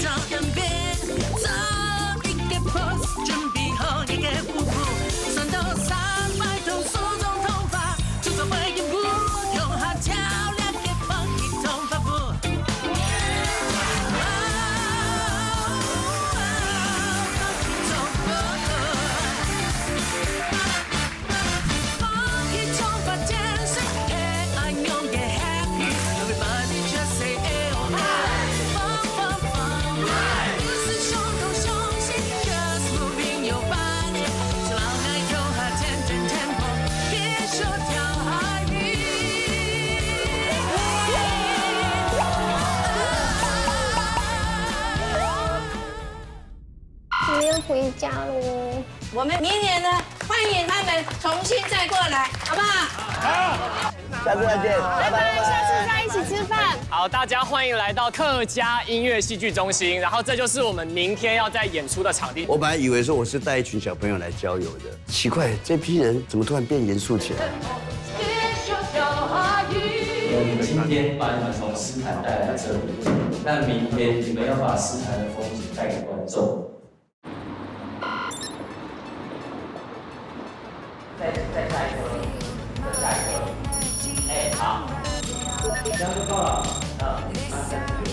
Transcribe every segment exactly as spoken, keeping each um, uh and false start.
照样变，做一个 pose，准备好你的舞步，算到三百度，手中头发，就做回应舞，用下跳两个funky 头发步。我们要回家喽。我们明年呢，欢迎他们重新再过来，好不好？下次再见，拜拜。下次再一起吃饭。好，大家欢迎来到客家音乐戏剧中心，然后这就是我们明天要在演出的场地。我本来以为说我是带一群小朋友来郊游的，奇怪，这批人怎么突然变严肃起来？我们今天把你们从诗坛带来这里，但明天你们要把诗坛的风景带给观众。再再下一个，再下一个，哎，好，这样就够了。嗯，那再一个。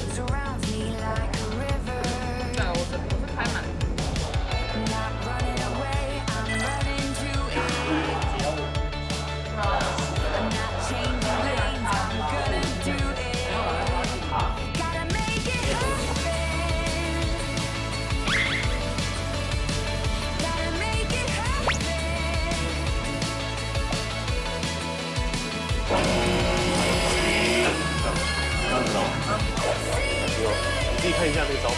你自己看一下那个招牌。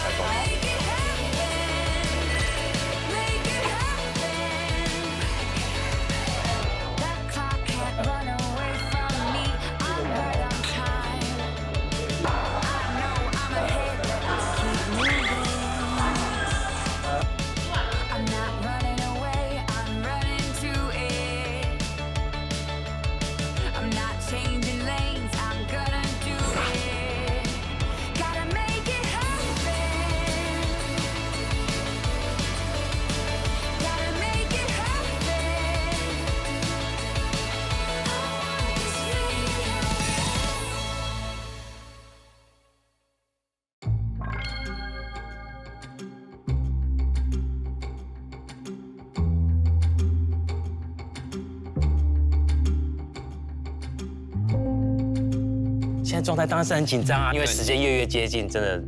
现在状态当然是很紧张啊，因为时间越越接近，真的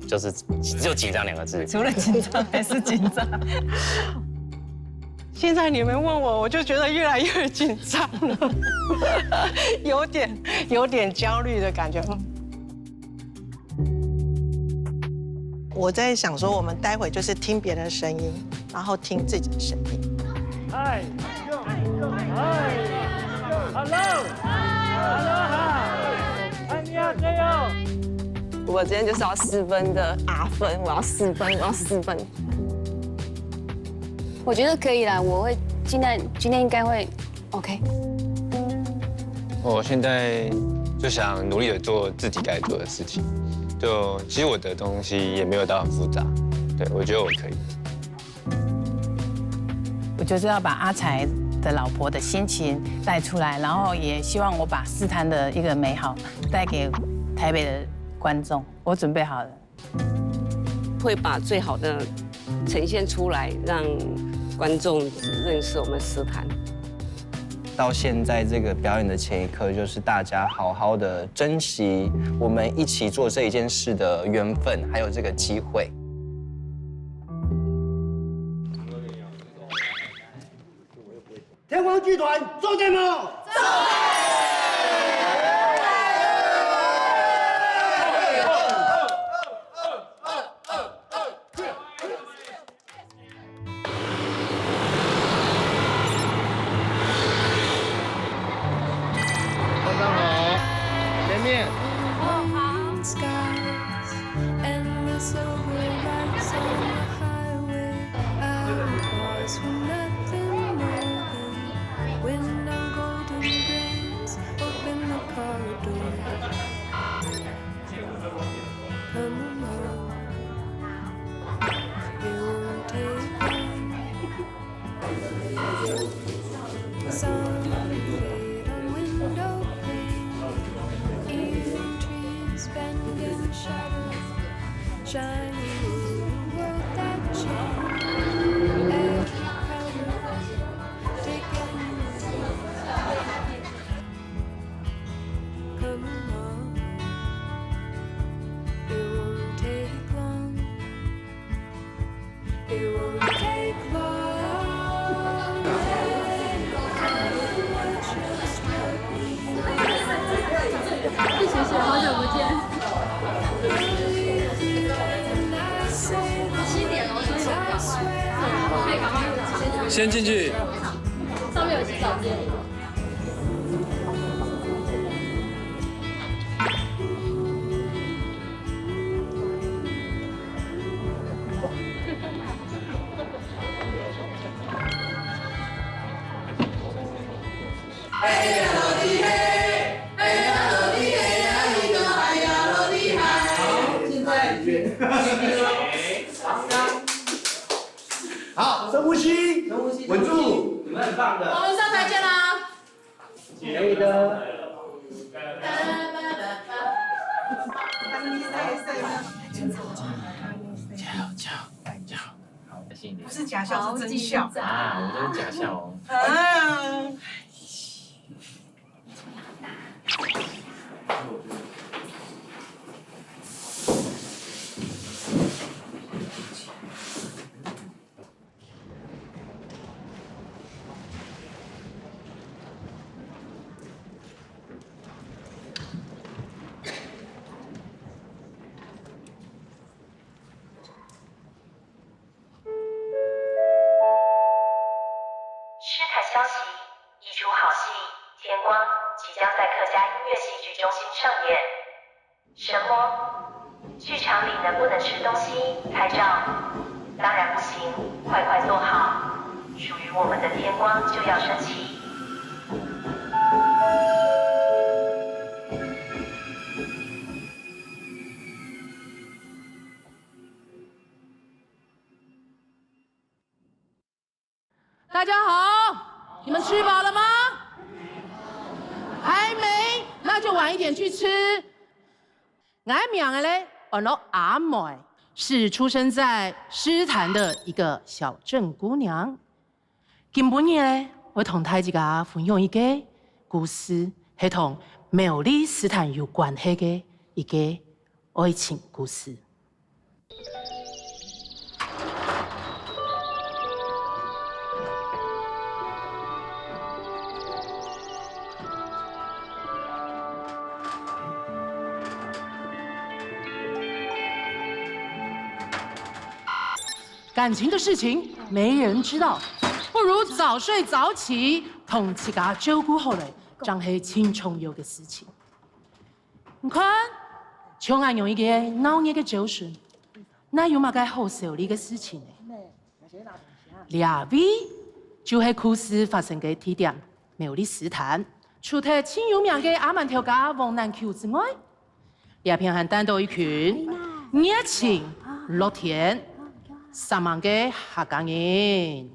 就是只有紧张两个字。除了紧张还是紧张。现在你们问我，我就觉得越来越紧张了，有点有点焦虑的感觉。我在想说，我们待会就是听别人的声音，然后听自己的声音。嗨，嗨，Hello，Hello，嗨，안녕하세요。我今天就是要四分的阿分，我要四分，我要四分。我觉得可以啦，我会尽量，今天应该会 OK。我现在就想努力的做自己该做的事情，就其实我的东西也没有到很复杂，对，我觉得我可以。我就是要把阿财的老婆的心情带出来，然后也希望我把诗坛的一个美好带给台北的观众。我准备好了。会把最好的呈现出来，让观众认识我们诗坛。到现在这个表演的前一刻，就是大家好好的珍惜我们一起做这一件事的缘分，还有这个机会。天光剧团做得吗？谢谢，好久不见。七点哦，所以有点快。对，可以赶快先去。上面有洗手间。好，深呼吸，深呼吸，稳住。你们很棒的。我们上台见啦。可以的。加油，加油，加油！好，谢谢你。不是假笑，是真笑。啊，我都是假笑哦。啊。师台消息，一齣好戏《天光》即将在客家音乐戏剧中心上演。什么？剧场里能不能吃东西、拍照？当然不行，快快坐好，属于我们的天光就要升起。大家好，你们吃饱了吗？还没，那就晚一点去吃。 𠊎名仔咧，安到阿妹，是出生在獅潭的一個小鎮姑娘。今晡日咧，𠊎同大自家分享一個故事，係同苗栗獅潭有關係个一個愛情故事。 感情的事情沒人知道，不如早睡早起，同自家照顧好來，正係盡重要个事情。你看，像恁樣一個鬧熱个朝晨，哪有麼个好愁慮个事情呢？ 這位就係故事發生个地點，苗栗獅潭。除忒盡有名个阿滿頭家王難求之外，這片還等到一群熱情、樂天、煞猛个客家人。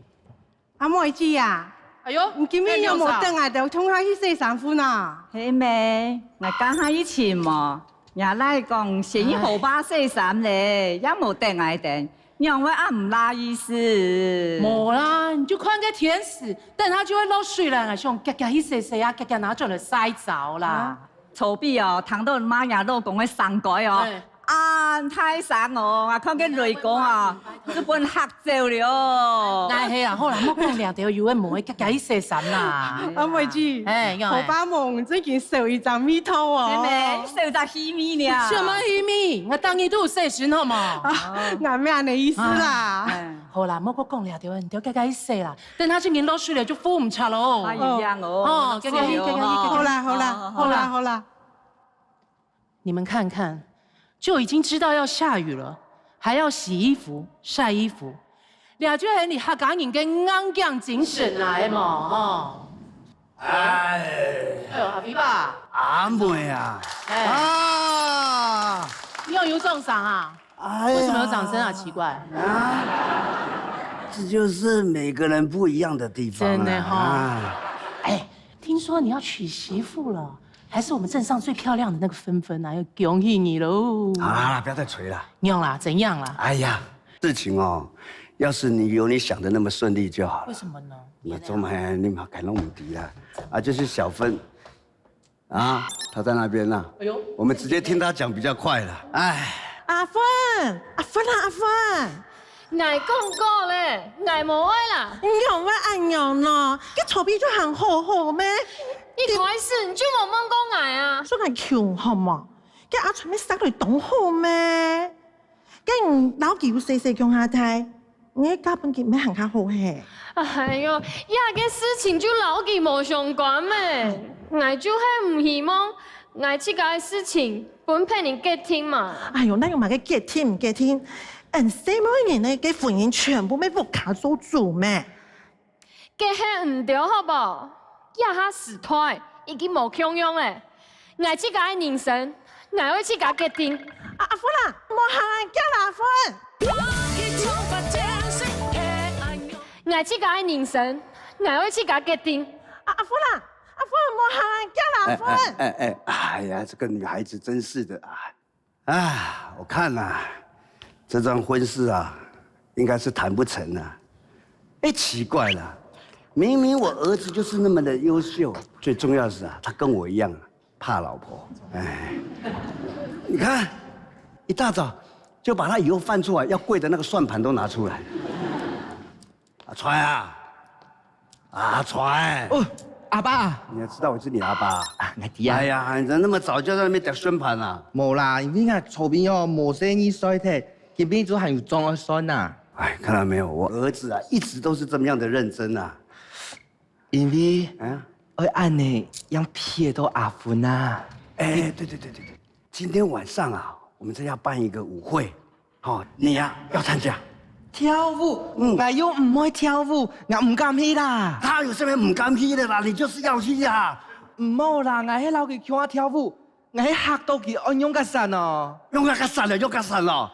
阿妹姊啊，哎喲，你今晡日有無等𠊎兜共下去洗衫褲呢？係咩，𠊎剛下一尋無，若倈講先去河壩洗衫咧，也無等𠊎等。 仰會恁毋罅意思？無啦，你就看該天時，等下就會落水了，𠊎想遽遽去洗洗啊，遽遽拿轉來曬燥啦。啊，曹碧哦，聽到你媽若老公个聲改哦，哎。恁大聲哦，𠊎看該雷公啊，就分嚇走了。哎，係啊，好啦，莫講了，等下有个無个，遽遽去洗衫啦。阿妹姊，哎，有哎。河壩網最近少一隻味道哦。妹妹，少隻氣味了。什麼氣味？𠊎當日都有洗身，好無？啊，𠊎無恁个意思啦。哎。 好啦，莫過講了，對，你兜遽遽去洗啦，等下正經落水了就赴毋掣咯。哎呀哦，哦，遽遽去，遽遽去，遽遽去。好啦，好啦，好啦，好啦。你們看看，就已經知道要下雨了，還要洗衣服、曬衣服，這就係你客家人个硬頸精神啊，係無？吼。 哎。哎喲，阿飛吧。阿妹啊，哎。啊。你又有掌聲啊？哎呀。為什麼有掌聲啊？奇怪。啊，這就是每個人不一樣的地方啊。真的哈。啊。哎，聽說你要娶媳婦了，还是我们镇上最漂亮的那个芬芬啊，要恭喜你喽！好啦，好啦，不要再吹了。你好啦，怎样啦？哎呀，事情哦，要是你有你想的那么顺利就好了。为什么呢？你做么你嘛敢弄唔敌啦？啊，就是小芬啊，她在那边呢。哎呦，我们直接听她讲比较快了。哎，阿芬，阿芬啊，阿芬， 𠊎講過咧，𠊎無愛啦。仰會恁樣呢？該草皮就還好好咩？一開始你就無問過𠊎啊。所以𠊎窮好無？該阿春乜生來當好咩？該你摎佢有細細共下大，你嫁分佢毋係還較好嘿？哎喲，這个事情就摎佢無相關咩。𠊎就係毋希望𠊎自家个事情 分別人決定嘛。哎喲，哪有麼个決定毋決定？恁細妹人呢，个婚姻全部乜屋下做主咩？該係毋著好無？這下時代已經無共樣咧。𠊎自家个人生，𠊎愛自家決定。啊，阿芬啊，莫喊𠊎叫啦，阿芬。𠊎自家个人生，𠊎愛自家決定。啊，阿芬啊，阿芬，莫喊𠊎叫啦，阿芬。哎，哎，哎，哎，哎呀，這個女孩子真是的啊。 啊，我看啊，這樁婚事啊，應該是談不成了。哎，奇怪了，明明我兒子就是那麼的優秀，最重要的是啊，他跟我一樣啊，怕老婆。哎，你看，一大早就把他以後犯出來要跪的那個算盤都拿出來。 阿財啊，阿財。哦，阿爸。你也知道我是你阿爸啊？啊，𠊎知啊。哎呀，你怎麼那麼早就在那邊打算盤啊？無啦，因為𠊎昨晡哦，無細義睡忒，今晡日就還有鐘愛算吶。哎，看到沒有，我兒子啊，一直都是這麼樣的認真啊。因為，啊？愛恁呢，樣騙到阿芬啊。哎，對對對對對，今天晚上啊，我們這要辦一個舞會， 好，你呀，要參加。跳舞？嗯。𠊎又毋會跳舞，𠊎毋敢去啦。哪有啥物毋敢去个啦？你就是要去呀。毋好啦，𠊎係摎佢共下跳舞，𠊎係嚇到佢愛用結煞哦。用結煞了，用結煞了。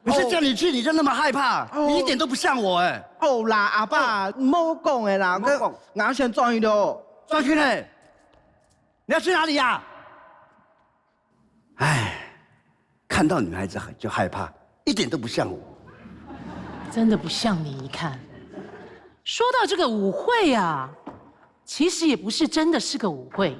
我是叫你去，你就那麼害怕，哦。你一點都不像我哎。好啦，阿爸，哦。毋好講个啦，毋好講。𠊎，𠊎先轉去了。轉去呢？你要去哪裡呀？ 唉，看到女孩子很，就害怕，一點都不像我。真的不像你一看。說到這個舞會啊，其實也不是真的是個舞會，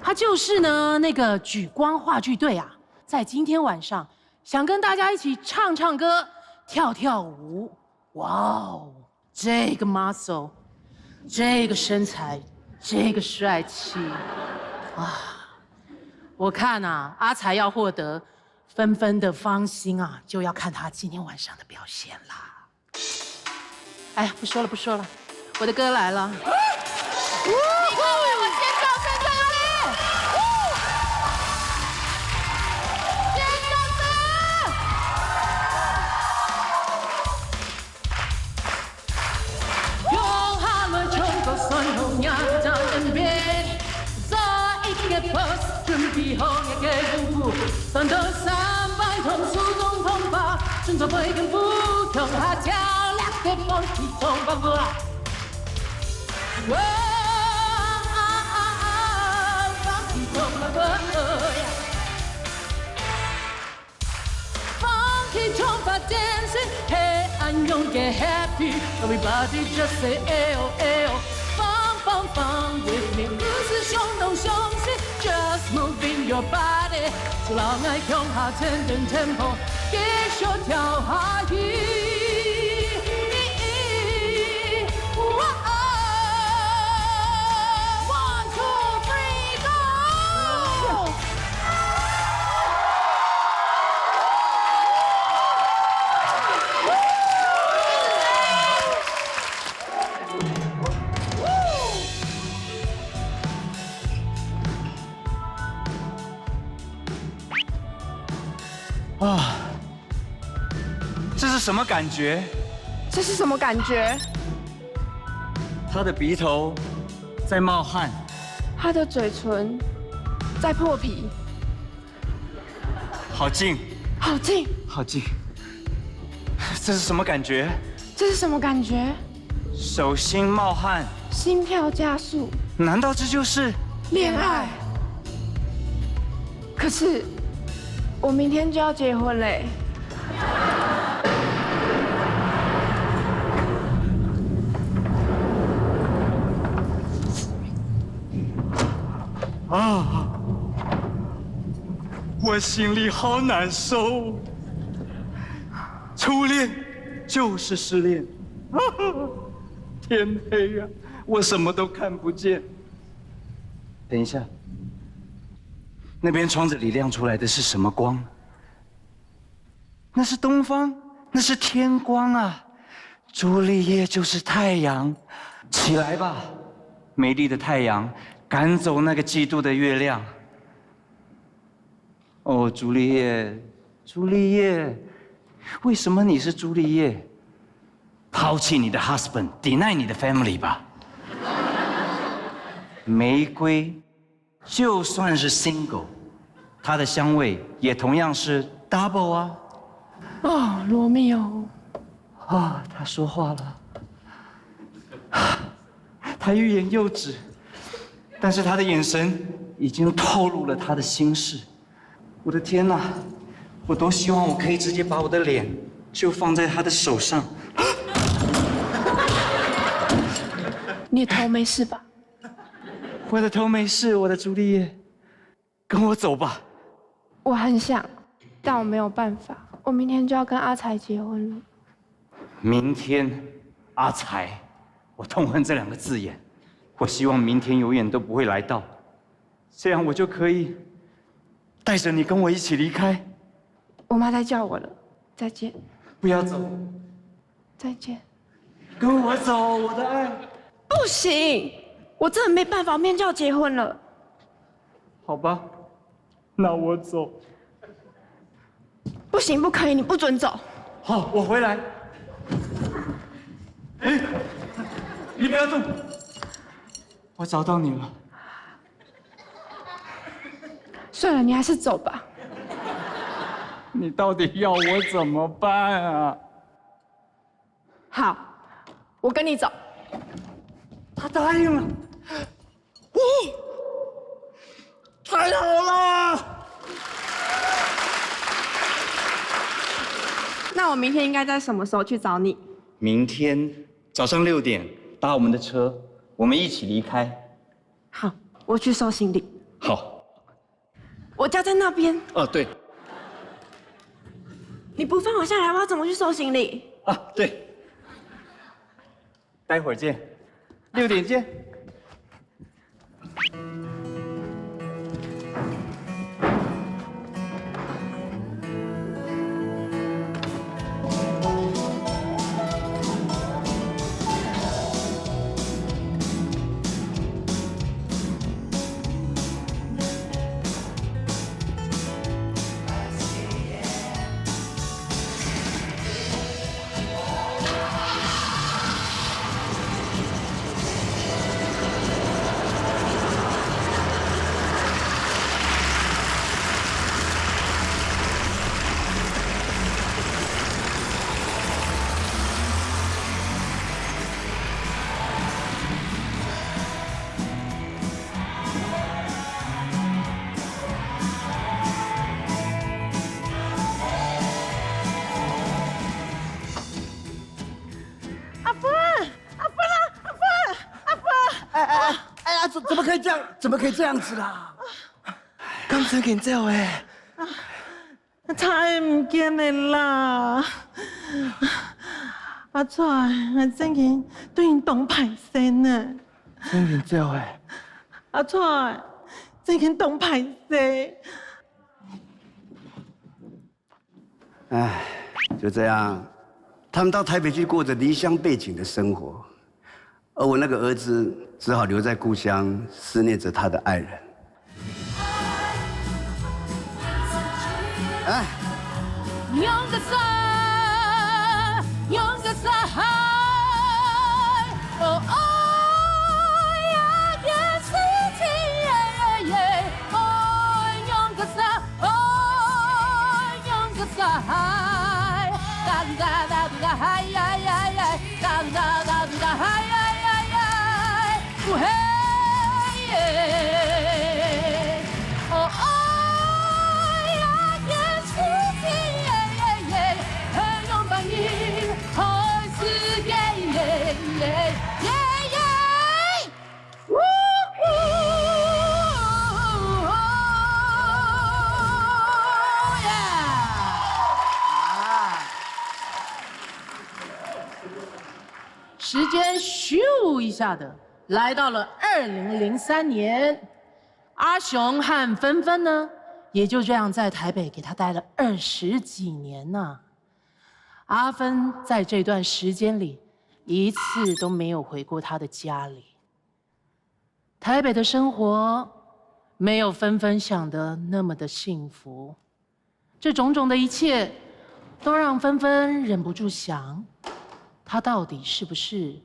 它就是呢，那個莒光話劇隊啊，在今天晚上想跟大家一起唱唱歌、跳跳舞。 哇哦，這個muscle，這個身材，這個帥氣啊！我看啊，阿財要獲得芬芬的芳心啊，就要看他今天晚上的表現啦。哎呀，不說了，不說了，我的歌來了。你各位，我先掌聲在哪裡？先掌聲！ 共下來唱歌算好，若隻恩典，做一個boss，準備好若个舞步，算到三擺同手動動吧，準備背跟步，共下跳這個funky中國舞啊！哇，funky中國舞啊！ Funky Jumpa dancing，係恁樣个happy。Everybody just say ayo ayo，fun fun fun with me，故事相當相信，just moving your body，就摎𠊎共下前進tempo，繼續跳下去。哇哦！One two three go！ 啊，这是什么感觉？这是什么感觉？他的鼻头在冒汗，他的嘴唇在破皮，好近，好近，好近。这是什么感觉？这是什么感觉？手心冒汗，心跳加速，难道这就是恋爱？可是我明天就要结婚嘞。啊，我心里好难受。初恋就是失恋。天黑呀，我什么都看不见。等一下，那边窗子里亮出来的是什么光？那是东方，那是天光啊！朱丽叶就是太阳，起来吧，美丽的太阳，赶走那个嫉妒的月亮。哦，朱丽叶，朱丽叶，为什么你是朱丽叶？抛弃你的 husband，deny 你的 family 吧。玫瑰就算是 single，它的香味也同样是 double 啊。哦，罗密欧，啊，他说话了。他欲言又止，但是他的眼神已经透露了他的心事。我的天哪，我多希望我可以直接把我的脸就放在他的手上。你的头没事吧？我的头没事，我的朱丽叶，跟我走吧。我很想，但我没有办法。我明天就要跟阿才结婚了。明天，阿才，我痛恨这两个字眼。我希望明天永远都不会来到，这样我就可以带着你跟我一起离开。我妈在叫我了，再见。不要走，再见。跟我走，我的爱。不行，我真的没办法，我明天就要结婚了。好吧，那我走。不行，不可以，你不准走。好，我回来。哎，你不要动，我找到你了。算了，你还是走吧。你到底要我怎么办啊？好，我跟你走。他答应了。哦，太好了！那我明天应该在什么时候去找你？明天早上六点搭我们的车，我们一起离开。好，我去收行李。好。我家在那边。哦，对。你不放我下来，我要怎么去收行李？啊，对。待会儿见，六点见。阿芬，阿芬啦，阿芬，阿芬！哎哎哎哎呀，怎怎么可以这样？怎么可以这样子啦？刚才给你叫哎，阿財毋見了啦！阿財，𠊎真經對你當歹勢呢。真给你叫哎，阿財，真經當歹勢。唉，就这样，他们到台北去过着离乡背井的生活，而我那个儿子只好留在故乡，思念着他的爱人。哎，时间咻一下的来到了二零零三年，阿雄和芬芬呢，也就这样在台北给他待了二十几年呢。阿芬在这段时间里一次都没有回过他的家里。台北的生活没有芬芬想的那么的幸福，这种种的一切，都让芬芬忍不住想，他到底是不是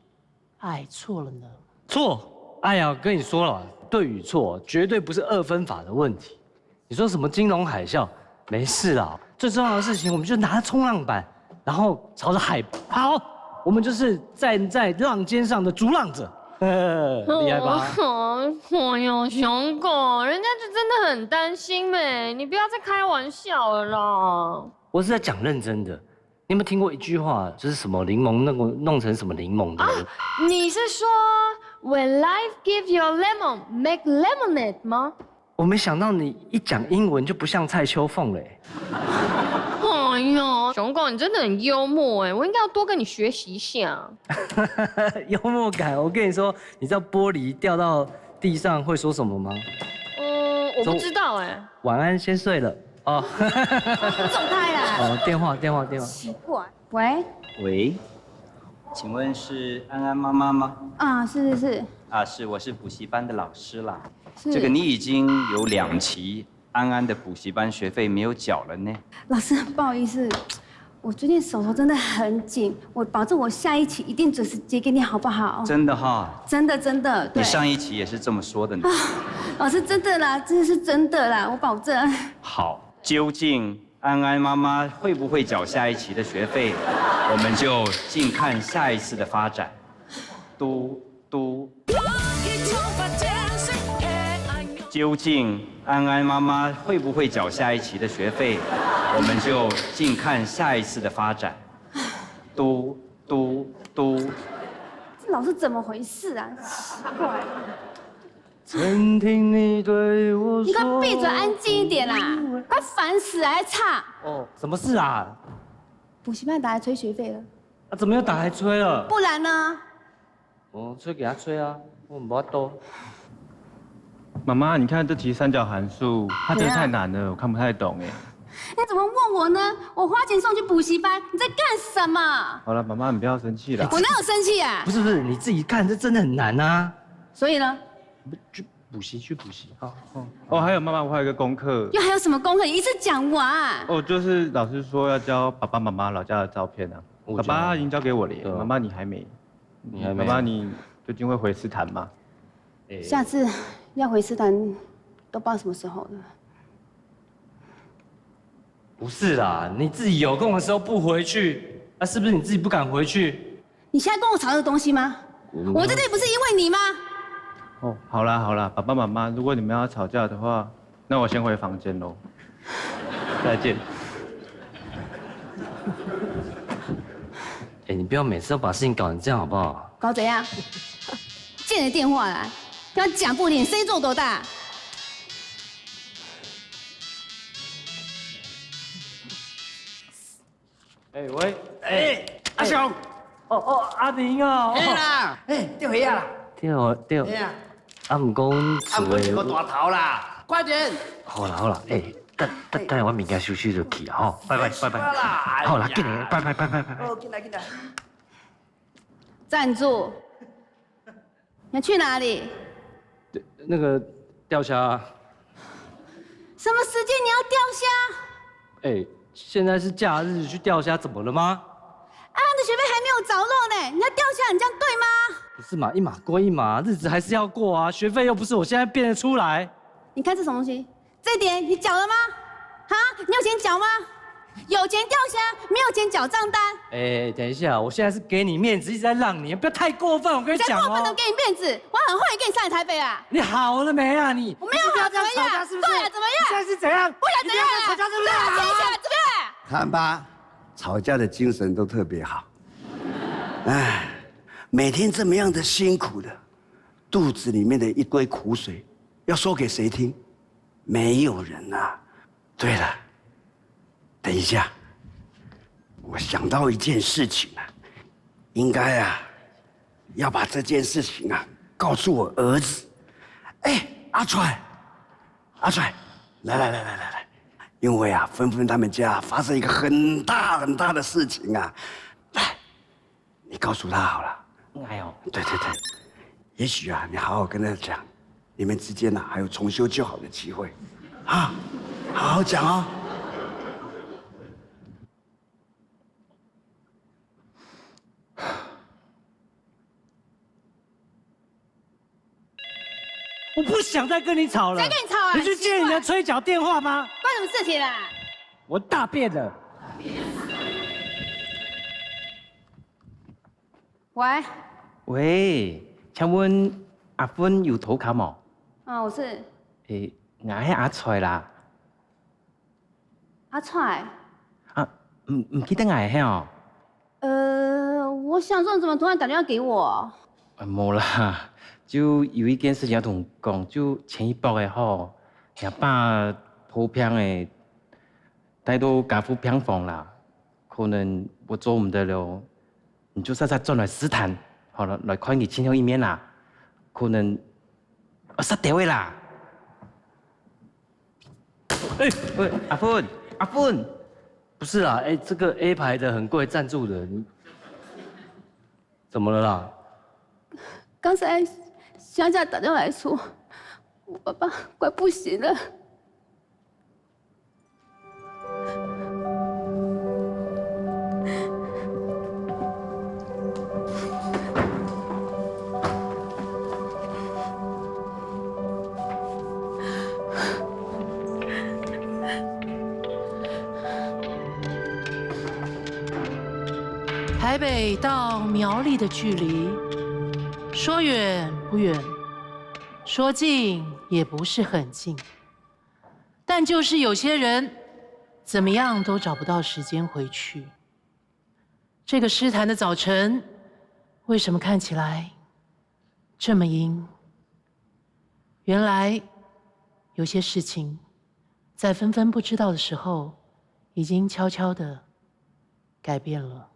爱错了呢？错，哎呀，跟你说了，对与错绝对不是二分法的问题。你说什么金融海啸？没事啦，最重要的事情我们就拿冲浪板，然后朝着海跑，我们就是站在浪尖上的逐浪者，厉害吧？哦哟，熊狗，人家就真的很担心呗，你不要再开玩笑了啦。我是在讲认真的。你有没有听过一句话，就是什么柠檬弄弄成什么柠檬的？你是说 When life gives you a lemon, make lemonade 吗？我没想到你一讲英文就不像蔡秋凤嘞。哎呀，熊狗，你真的很幽默哎，我应该要多跟你学习一下。幽默感，我跟你说，你知道玻璃掉到地上会说什么吗？嗯，我不知道哎。晚安，先睡了哦。走开啦！哦，电话，电话，电话。奇怪，喂，喂，请问是安安妈妈吗？啊，是是是，啊，是，我是补习班的老师啦。是这个你已经有两期安安的补习班学费没有缴了呢。老师不好意思，我最近手头真的很紧，我保证我下一期一定准时结给你，好不好？真的哈，真的真的，对。你上一期也是这么说的呢。老师真的啦，真的是真的啦，我保证。好，究竟安安妈妈会不会缴下一期的学费？我们就静看下一次的发展。嘟嘟。究竟安安妈妈会不会缴下一期的学费？我们就静看下一次的发展。嘟嘟嘟。这老师怎么回事啊？奇怪。曾听你对我你快闭嘴，安静一点啦！快烦死了，还吵！哦，什么事啊？补习班打来催学费了，啊，怎么又打来催了？不然呢？哦，催给他催啊，我没多。妈妈，你看这题三角函数，它真的太难了，我看不太懂哎。你怎么问我呢？我花钱送去补习班，你在干什么？好了，妈妈，你不要生气了。我哪有生气啊不？是不是，你自己看，这真的很难啊。所以呢？去补习，去补习啊。哦，哦，还有妈妈，我还有一个功课。又还有什么功课？你一次讲完？哦，就是老师说要交爸爸妈妈老家的照片啊。我爸爸已经交给我了耶，妈妈你还没。你还没。妈妈，你最近会回师坛吗？下次要回师坛，都不知道什么时候了。不是啦，你自己有空的时候不回去，那是不是你自己不敢回去？你现在跟我吵这个东西吗？我在这里不是因为你吗？哦，好啦好啦，爸爸妈妈，如果你们要吵架的话，那我先回房间喽。再见。哎，你不要每次都把事情搞成这样好不好？搞怎样？接你的电话啦，跟他讲不听，谁做多大？哎喂，哎，阿雄，哦哦，阿明啊，哎啦，哎，釣魚啊啦，对哦对哦，哎呀，啊，毋过啊，毋过一个大头啦，快点，好啦好啦，哎，等等等，我物件收收就去啊，吼，拜拜拜拜，啦，好啦，哎呀今年拜拜拜拜拜拜。哦，进来进来，站住！你要去哪里？那个钓虾，什么时间你要钓虾？哎，现在是假日，去钓虾怎么了吗？啊，你的学费还没有着落呢，你要钓虾，你这样对吗？不是嘛，一码归一码，日子还是要过啊，学费又不是我现在变得出来。你看这什么东西？这点你缴了吗？哈，你有钱缴吗？有钱钓虾，没有钱缴账单。哎，等一下，我现在是给你面子，一直在让你，不要太过分，我跟你讲哦你再过分都。给你面子，我很后悔跟你上来台北啊！你好了没啊你？我没有好，怎么样？是不是？对啊，怎么样？现在是怎样？不然怎么样？你不要再吵架是不是？不然接下来怎么样？看吧，吵架的精神都特别好。哎，每天这么样的辛苦的，肚子里面的一堆苦水要说给谁听？没有人啊。对了，等一下，我想到一件事情啊，应该啊，要把这件事情啊告诉我儿子。哎，阿川，阿川，来来来来来来，因为啊，芬芬他们家发生一个很大很大的事情啊，来，你告诉他好了。哎呦，对对对，也许啊，你好好跟他讲，你们之间呢、还有重修旧好的机会，啊，好好讲哦。我不想再跟你吵了。谁跟你吵啊？你去接你的催缴电话吧。关什么事情啊？我大便了。喂，喂，请问阿芬有头卡无？啊，我是诶，我系阿財啦。阿財。啊，唔唔記得我係哦？呃，我想说你怎么突然打电话给我？啊，冇啦，就有一件事情要同你讲，就前一駁个吼，阿爸破病个，帶到加護病房啦，可能我做唔得了，你就煞煞轉來斯坦，好了，來看佢最後一面啦，可能，啊，煞掉个啦。哎，喂，阿芬，阿芬，不是啦，哎，这个 A 牌的很贵，赞助的，你怎么了啦？刚才乡下打电话来说，我爸爸快不行了。台北到苗栗的距离，说远不远，说近也不是很近，但就是有些人怎么样都找不到时间回去。这个诗坛的早晨，为什么看起来这么阴？原来有些事情，在纷纷不知道的时候，已经悄悄的改变了。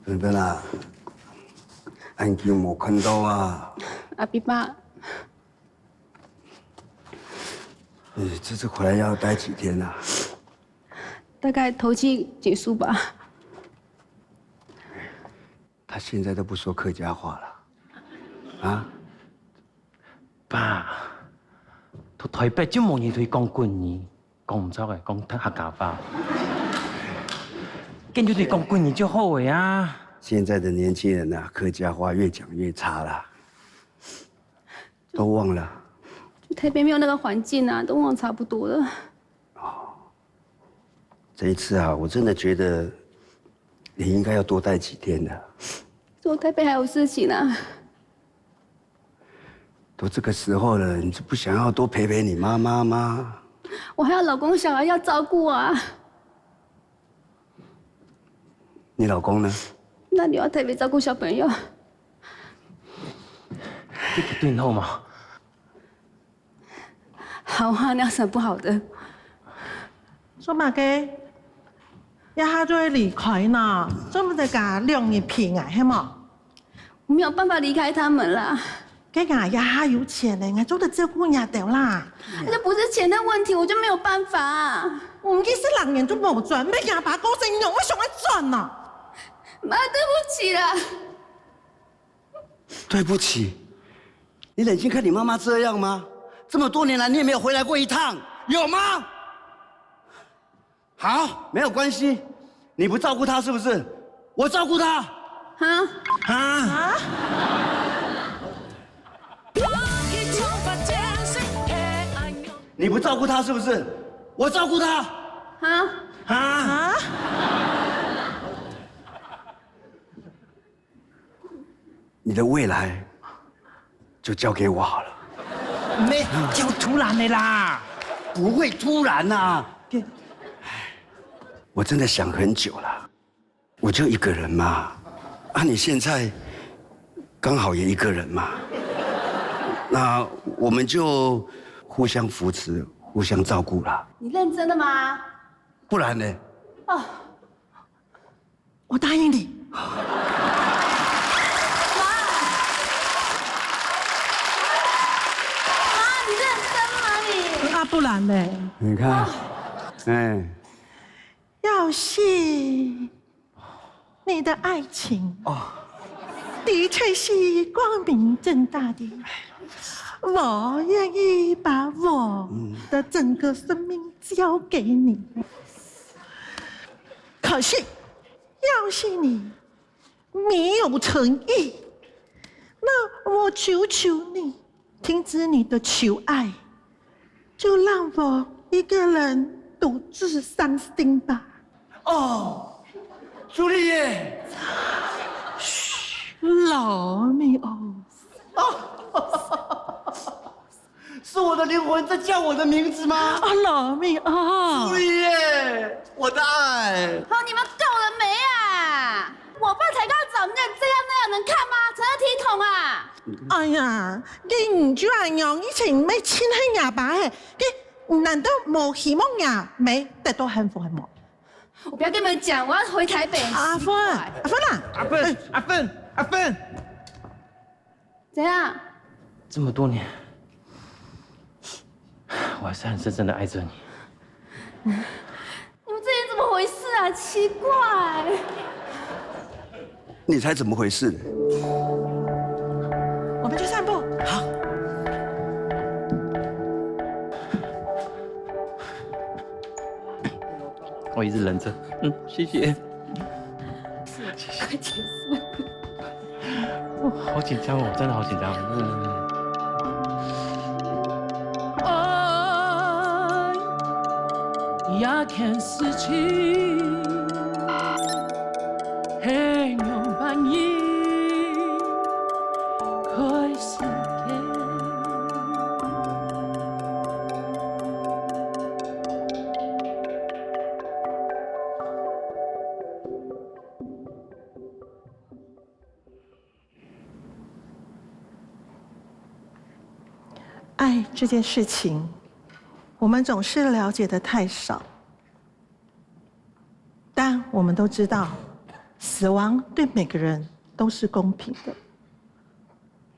芬芬啊，恁久無看到啊。阿比爸，哎，这次回来要待几天啊？大概头七结束吧。他现在都不说客家话了，啊？爸，到台北就無人同佢講國語，講毋著个，講客家話。跟住同佢講國語就好个啊。现在的年轻人啊，客家话越讲越差啦，都忘了。就台北没有那个环境啊，都忘差不多了。这一次啊，我真的觉得你应该要多待几天的。我台北还有事情啊。都这个时候了，你就不想要多陪陪你妈妈吗？我还有老公小孩要照顾啊。你老公呢？那你要台北照顾小朋友？你對你好無？好啊，那有什么不好的？做麼个？這下就愛離開呢？做毋得加兩日陪𠊎，係無？我沒有辦法離開他們啦。該𠊎這下有錢呢，𠊎做得照顧你兜啦。那不是錢的問題，我就沒有辦法啊。我們幾十零年都無賺，乜阿爸過身用，𠊎想愛賺呢。媽，對不起啦。对不起，你忍心看你妈妈这样吗？这么多年来，你也没有回来过一趟，有吗？好，没有关系，你不照顾她是不是？我照顾她。啊？啊！你不照顾她是不是？我照顾她。啊？啊！你的未来就交给我好了。沒有突然的啦。不會突然啊。我真的想很久了，我就一個人嘛。啊，你現在剛好也一個人嘛，那我們就互相扶持，互相照顧啦。你認真的嗎？不然呢？哦，我答應你。媽，媽，你認真嗎你？啊，不然呢？你看，哎，要信你的愛情，哦，的確是光明正大的。我願意把我的整個生命交給你。可是，要是你沒有誠意，那我求求你，停止你的求愛，就讓我一個人獨自傷心吧。哦，朱麗葉，羅密歐。哦，是我的靈魂在叫我的名字嗎？啊，羅密歐。朱麗葉，我的愛。好，你們夠了沒啊？我爸才剛剛找人家這樣那樣，能看嗎？成何體統啊？哎呀，你就恁樣，以前乜親係若爸嘿，你難道無希望若姆得到幸福係無？我不要跟你們講，我要回台北。阿芬，奇怪。阿芬啊，阿芬，阿芬，阿芬。 怎樣？这么多年，我还是很深深的爱着你。你们这些怎么回事啊？奇怪。你才怎么回事？我们去散步。好。我一直忍着。嗯，谢谢。谢谢。快结束。 哦，好紧张哦，真的好紧张。嗯。爱也看事情，係仰般人开始个。 爱这件事情，我们总是了解的太少，但我们都知道，死亡对每个人都是公平的。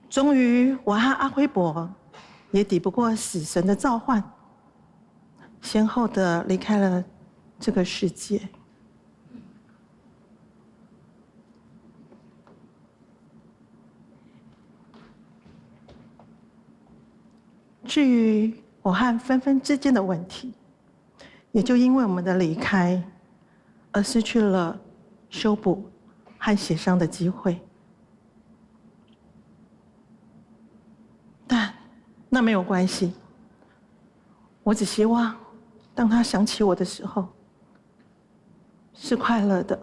终于，我和阿辉伯也抵不过死神的召唤，先后的离开了这个世界。 至于我和芬芬之间的问题，也就因为我们的离开，而失去了修补和协商的机会。但那没有关系，我只希望当他想起我的时候， 是快乐的，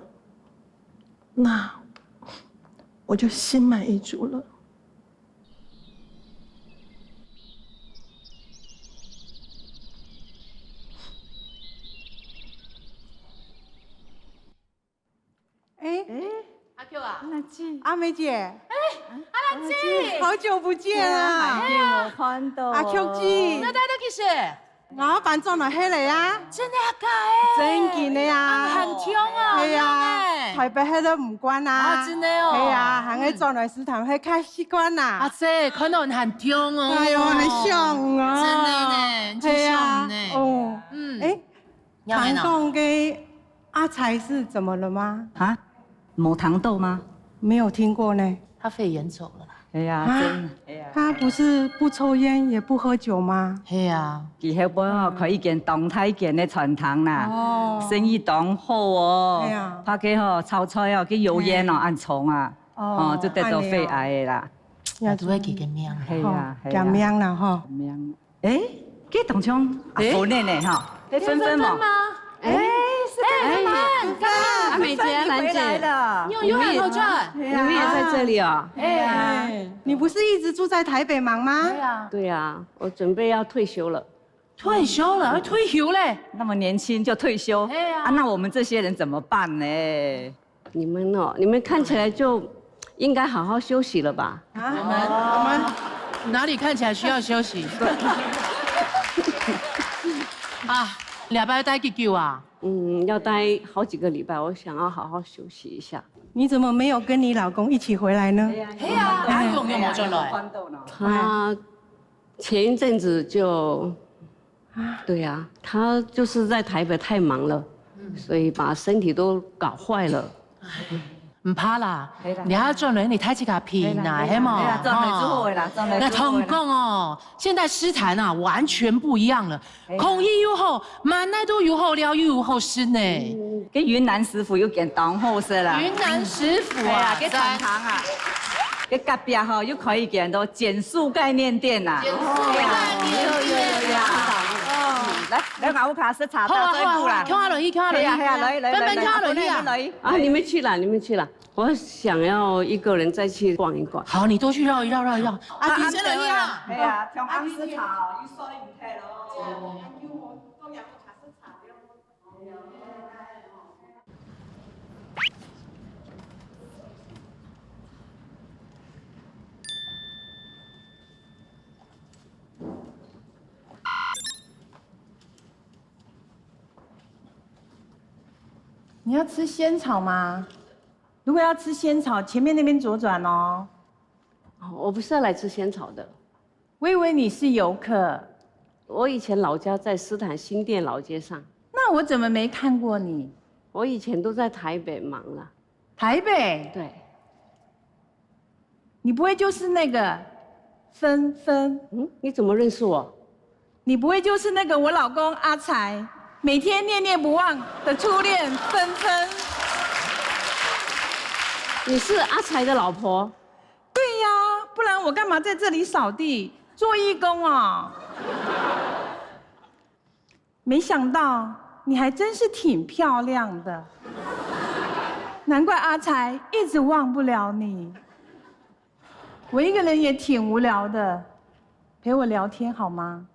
那我就心满意足了。哎，阿Q啊，阿梅姐，阿梅姐，哎，阿兰姐，好久不见啊！哎呀，好久没看到。阿Q姐，那大家都去谁？ 我搬轉來這裡啊。真的啊，假的？真經的啊。啊，很強哦，係啊，很強欸。台北這都毋慣啊。啊，真的哦。係啊，還愛轉來食堂，係較習慣啦。啊，這看到你很強哦。哎喲，很像哦。真的呢，真像呢。係啊，哦。嗯。欸，你好，你好。聽講个阿財是怎麼了嗎？啊？ 無聽到嗎？沒有聽過呢。他肺炎走了啦。哎呀，啊，真的，哎呀。他不是不抽菸也不喝酒嗎？係啊。佢後背吼，開一間當大間个餐廳啦，哦。生意當好哦。哎呀。拍个吼，炒菜哦，去油煙哦，哎。恁重啊，哦，哦，就得到肺癌个啦。恁樣哦。也都會佢个命。係啊，吼，係啊。佢命啦吼。命。欸，佢當像阿芬个呢吼，欸，係芬芬無？芬芬嗎？欸，哎，阿美姐、兰姐，你有有很好赚。你们也在这里啊？哎，你不是一直住在台北忙吗？对啊，对啊，我准备要退休了。退休了，退休嘞？那么年轻就退休，哎呀啊，那我们这些人怎么办呢？你们哦，你们看起来就应该好好休息了吧？啊，我们我们哪里看起来需要休息？啊，两百待几久啊？嗯，要待好几个礼拜，我想要好好休息一下。你怎么没有跟你老公一起回来呢？哎呀，阿勇有没有转来？他前一阵子就，对呀、他就是在台北太忙了，所以把身体都搞坏了。唔怕啦，你還轉來，你太自家平啦，係無？轉來之後啦，轉來那同你講哦，現在詩壇啊，完全不一樣了。空氣又好，滿哪都又好，料又好食呢。跟雲南食府又見當好食啦。雲南食府啊哎呀，，跟糖糖啊，跟隔壁吼又可以見到減塑概念店啦。減塑概念店。有有有有。來，來，我屋下食茶，好啊打嘴鼓啦。好啊，跳下落去，跳下落去。係啊係啊，來來來，奔奔跳下落去啊。來。啊，你们去啦，你们去啦，我想要一个人再去逛一逛。好，你多去绕一绕，绕一绕。啊，你真的厉害。係啊，從紅色茶，你說你睇咯。你要吃仙草吗？如果要吃仙草，前面那边左转哦。哦，我不是要来吃仙草的，我以为你是游客，我以前老家在斯坦新店老街上。那我怎么没看过你？我以前都在台北忙啦。台北？对，你不会就是那个芬芬？嗯，你怎么认识我？你不会就是那个我老公阿才每天念念不忘的初恋芬芬？你是阿才的老婆？对呀，不然我干嘛在这里扫地做义工哦？没想到你还真是挺漂亮的，难怪阿才一直忘不了你。我一个人也挺无聊的，陪我聊天好吗？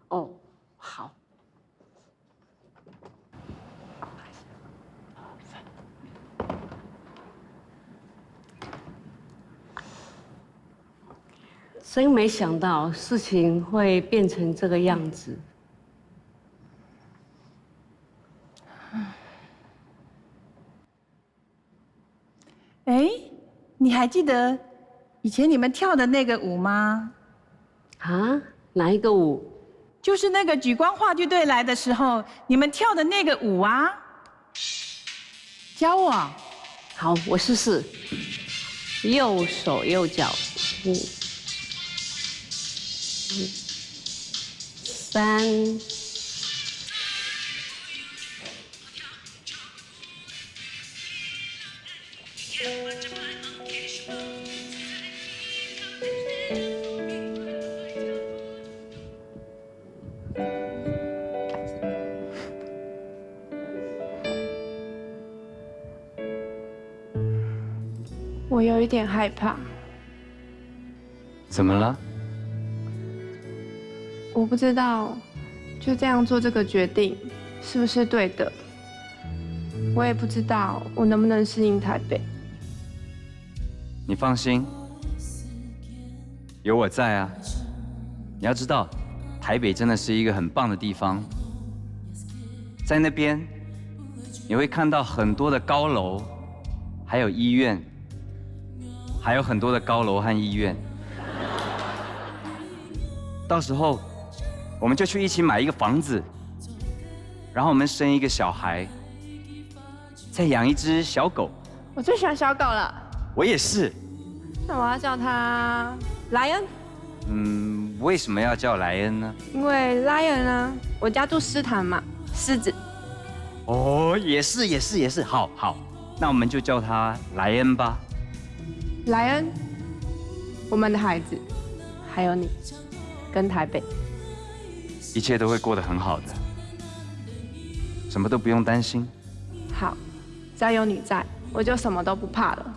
哦，好。真没想到事情会变成这个样子。哎，你还记得以前你们跳的那个舞吗？啊？哪一个舞？就是那个举光话剧队来的时候，你们跳的那个舞啊。教我。好，我试试。右手右脚，嗯，嗯，三。我有一点害怕。怎么了？我不知道就这样做这个决定是不是对的。我也不知道我能不能适应台北。你放心，有我在啊。你要知道，台北真的是一个很棒的地方，在那边你会看到很多的高楼，还有医院，还有很多的高楼和医院。到时候我们就去一起买一个房子，然后我们生一个小孩，再养一只小狗。我最喜欢小狗了。我也是。那我要叫它莱恩。嗯，为什么要叫莱恩呢？因为 lion 呢，我家住诗坛嘛，狮子。哦，也是，也是，也是。好，好，那我们就叫它莱恩吧。莱恩，我们的孩子，还有你，跟台北。一切都会过得很好的。什么都不用担心。好，只要有你在，我就什么都不怕了。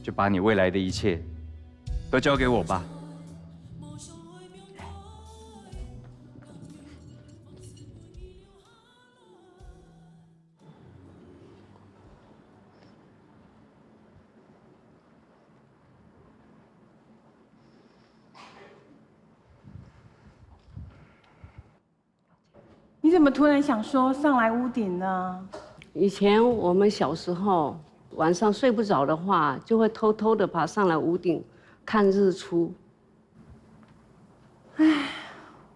就把你未来的一切都交给我吧。你怎么突然想说上来屋顶呢？以前我们小时候，晚上睡不着的话，就会偷偷地爬上来屋顶看日出。唉，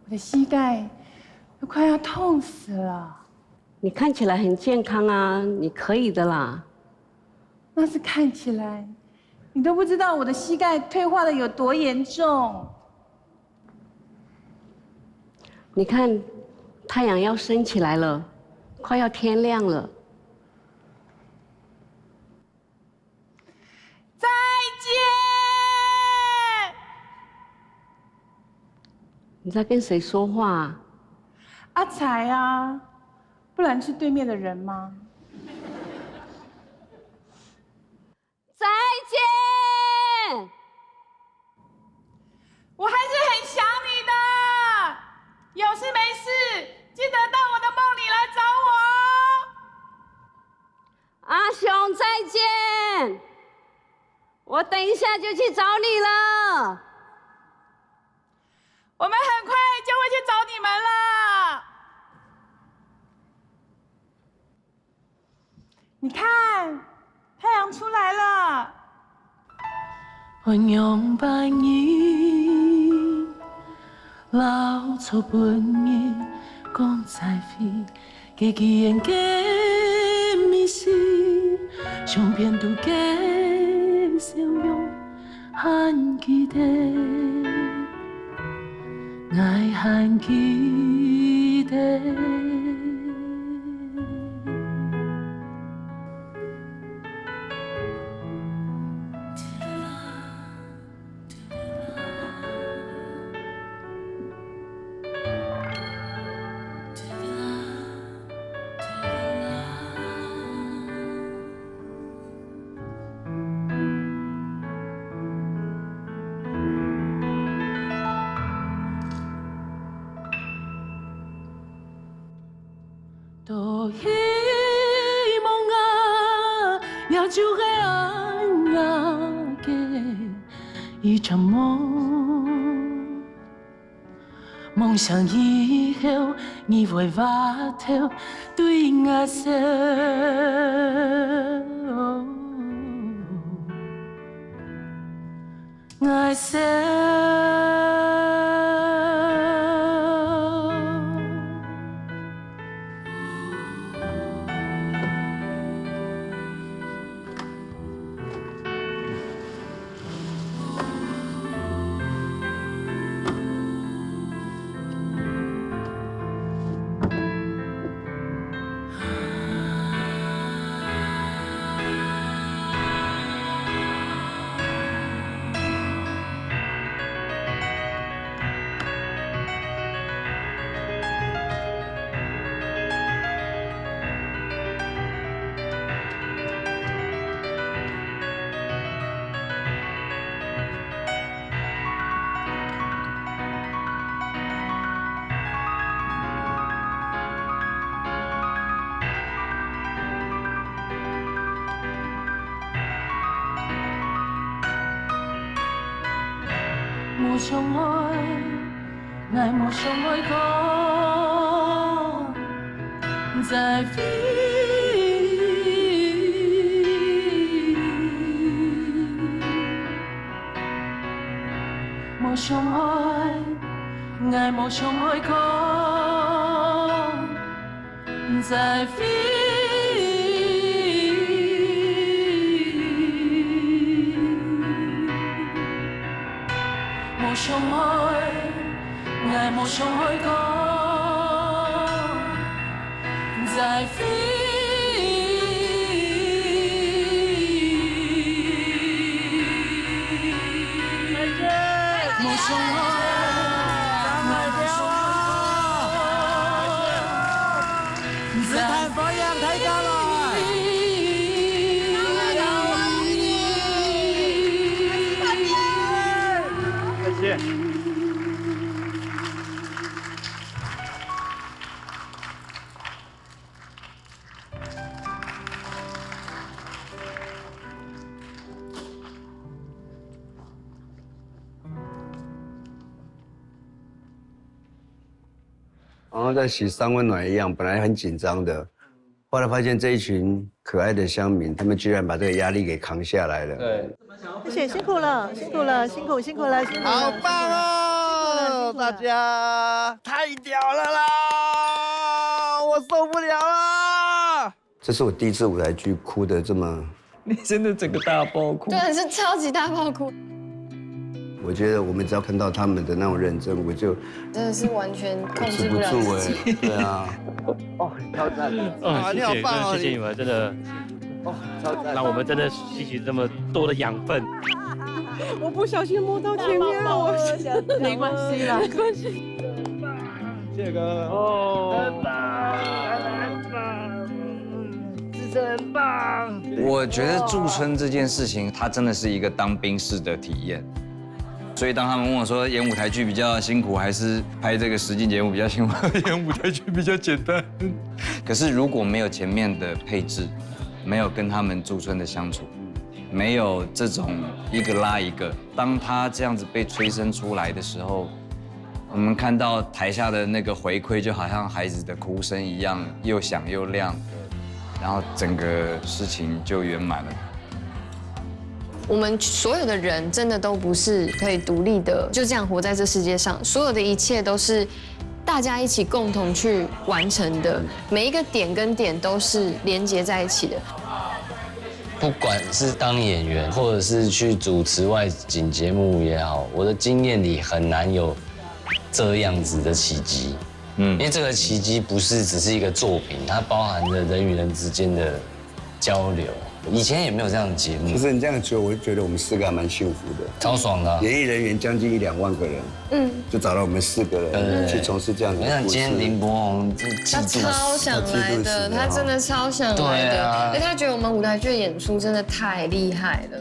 我的膝盖都快要痛死了。你看起来很健康啊，你可以的啦。那是看起来，你都不知道我的膝盖退化的有多严重。你看，太阳要升起来了，快要天亮了。再见！你在跟谁说话啊？阿才啊，不然是对面的人吗？ 再见。我还是很想你的，有事没事记得到我的梦里来找我哦。阿雄，再见。我等一下就去找你了。我们很快就会去找你们了。 你看，太阳出来了。 多希望啊，也就个恁个一場夢。 夢想以後，你會回頭對𠊎笑，𠊎笑。無相愛，𠊎無相愛講再會。無相愛，𠊎無相愛講 再會。無相愛，𠊎無相愛講再會。無相愛，𠊎無相愛講斯坦佛一样抬高了。再见。然后在洗三温暖一样，本来很紧张的，后来发现这一群可爱的乡民，他们居然把这个压力给扛下来了。对，谢谢，辛苦了，辛苦了，辛苦辛苦了，辛苦了。好棒哦！辛苦了辛苦了大家太屌了啦！我受不了了。这是我第一次舞台剧哭的这么你真的整个大爆哭。对，是超级大爆哭，我觉得我们只要看到他们的那种认真，我就真的是完全控止制不了不住自己。哎。对啊，啊，你好棒哦谢谢，谢谢你们，真的让我们真的吸取这么多的养分。我不小心摸到前面了，我没关系啦，没关系。谢哥，哦，很棒，很棒，主持人很棒。我觉得驻村这件事情，它真的是一个当兵式的体验。所以当他们问我说演舞台剧比较辛苦，还是拍这个实境节目比较辛苦，演舞台剧比较简单。可是如果没有前面的配置，没有跟他们驻村的相处，没有这种一个拉一个，当他这样子被催生出来的时候，我们看到台下的那个回馈，就好像孩子的哭声一样，又响又亮，然后整个事情就圆满了。我们所有的人真的都不是可以独立的，就这样活在这世界上。所有的一切都是大家一起共同去完成的，每一个点跟点都是连接在一起的。不管是当演员，或者是去主持外景节目也好，我的经验里很难有这样子的奇迹。嗯，因为这个奇迹不是只是一个作品，它包含着人与人之间的交流。以前也没有这样的节目。其实你这样说，我就觉得我们四个还蛮幸福的。超爽的啊。演艺人员将近一两万个人，嗯，就找到我们四个人去从事这样子你看今天的故事。林柏宏这嫉妒，他超想来的，他真的超想来的，对啊而且他觉得我们舞台剧的演出真的太厉害了。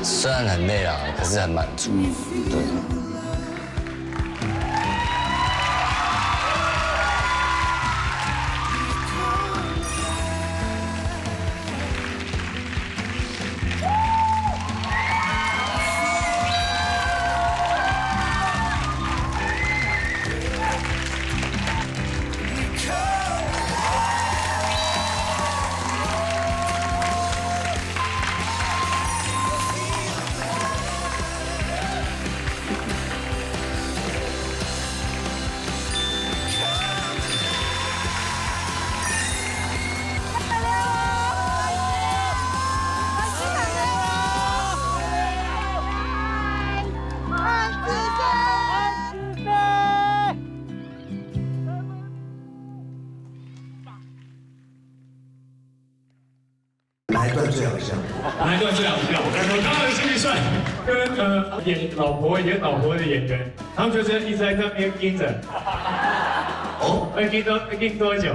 虽然很累啊，可是很满足。对。哪一段最好笑？哪一段最好笑？我当然是一段跟呃演老婆演老婆的演员，他们就是一直在那边盯着。哦，要盯多要盯多久？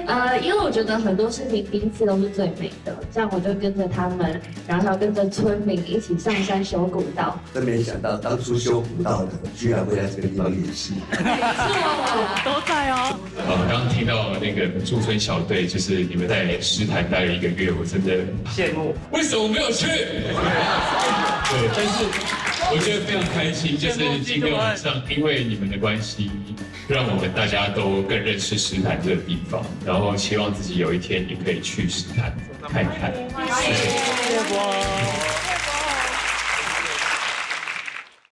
呃，因为我觉得很多事情第一次都是最美的，这样我就跟着他们，然后还要跟着村民一起上山修古道。真没想到当初修古道的，居然会在这个地方演戏。都在哦。呃，刚刚听到那个驻村小队，就是你们在诗坛待了一个月，我真的羡慕。为什么没有去？对，但是我觉得非常开心，就是今天晚上因为你们的关系，让我们大家都更认识诗坛这个地方，然后希望自己有一天也可以去诗坛看看。谢谢。谢谢光。